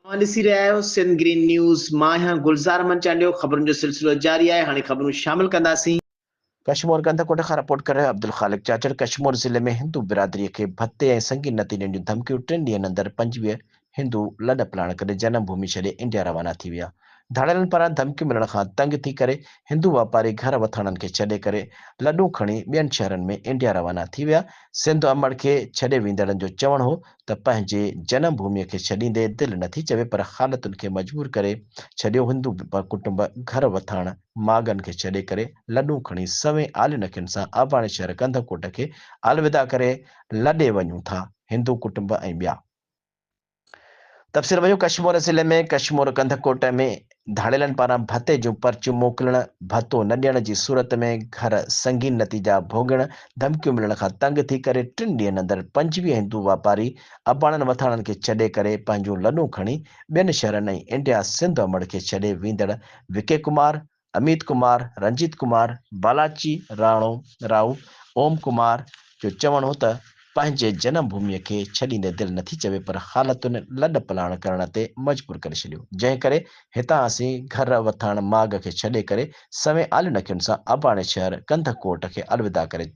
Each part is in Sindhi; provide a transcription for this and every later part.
اوهان ڏسي رهيا آهيو سنڌ گرين نيوز، مان آهيان گلزار احمد چانڊيو، خبرن جو سلسلو جاري آهي، هاڻي خبرون شامل ڪنداسين. ڪشمور ڪنڌڪوٽ کان رپورٽ ڪري رهيو عبدالخالق چاچڙ ڪشمور ضلعي ۾ هندو برادري کي ڀتي ۽ سنگين نتيجن جون ڌمڪيون ٽن ڏينهن اندر 25 هندو لڏ پلاڻ ڪري جنم ڀومي ڇڏي انڊيا روانا ٿي ويا ڌاڙيلن پاران ڌمڪيون ملڻ کان تنگ ٿي ڪري هندو واپاري گهر وٿاڻن کي ڇڏي ڪري لڏون کڻي ٻين شهرن ۾ انڊيا روانا ٿي ويا سنڌ امڙ کي ڇڏي ويندڙن جو چوڻ هو ته پنهنجي جنم ڀوميء کي ڇڏيندي دل نٿي چوي پر حالتن کي مجبور ڪري ڇڏيو هندو ڪٽنب گهر وٿاڻ ماڳن کي ڇڏي ڪري لڏون کڻي سوين آلين اکين سان اباڻي شهر ڪنڌڪوٽ کي الوداع ڪري لڏي وڃون ٿا هندو ڪٽنب ۽ ٻيا تفصيل ويو ڪشمور ضلعي ۾ ڪشمور ڪنڌڪوٽ ۾ ڌاڙيلن پاران ڀتي جون پرچيون موڪلڻ، ڀتو نه ڏيڻ جي صورت ۾ گهر سنگين نتيجا ڀوڳڻ، ڌمڪيون ملڻ کان تنگ ٿي ڪري ٽن ڏينهن اندر 25 هندو واپاري اباڻن وٿاڻن کي ڇڏي ڪري پنهنجون لڏون کڻي ٻين شهرن ۽ انڊيا سنڌ امڙ کي ڇڏي ويندڙ وڪي ڪمار، اميت ڪمار، رنجيت ڪمار، بالاچي راڻو رائو، اوم ڪمار جو چوڻ هو ته پنهنجي جنم ڀوميء کي ڇڏيندي دل نٿي چوي پر حالتن لڏ پلاڻ ڪرڻ تي مجبور ڪري ڇڏيو جنهن ڪري هتان اسين گهر وٿاڻ ماڳ کي ڇڏي ڪري سوين آلين اکين سان اباڻي شهر ڪنڌڪوٽ کي الوداع ڪري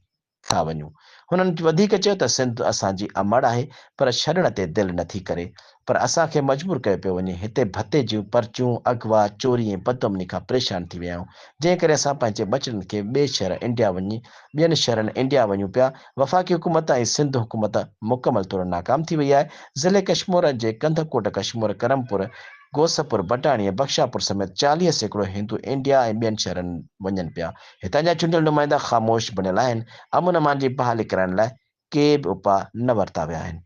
ٿا وڃون. هنن وڌيڪ چيو ته سنڌ اسان جي امڙ آهي پر ڇڏڻ تي دل نه ٿي ڪري پر اسان کي مجبور ڪيو پيو وڃي، هتي ڀتي جون پرچيون، اغوا، چوري ۽ بدامني کان پريشان ٿي ويا آهيون جنهن ڪري اسان پنهنجي ٻچڙن کي ٻئي شهر انڊيا وڃي ٻين شهرن انڊيا وڃون پيا، وفاقي حڪومت ۽ سنڌ حڪومت مڪمل طور ناڪام ٿي وئي آهي، ضلعي ڪشمور جي ڪنڌڪوٽ، ڪشمور، ڪرمپور، غوثپور، بٽاڻي ۽ بخشاپور سميت 40% هندو انڊيا ۽ ٻين شهرن وڃن پيا. هتان جا چونڊيل نمائندا خاموش بڻيل آهن، امن امان جي بحالي ڪرائڻ لاء ڪي به اپاء نه ورتا ويا آهن.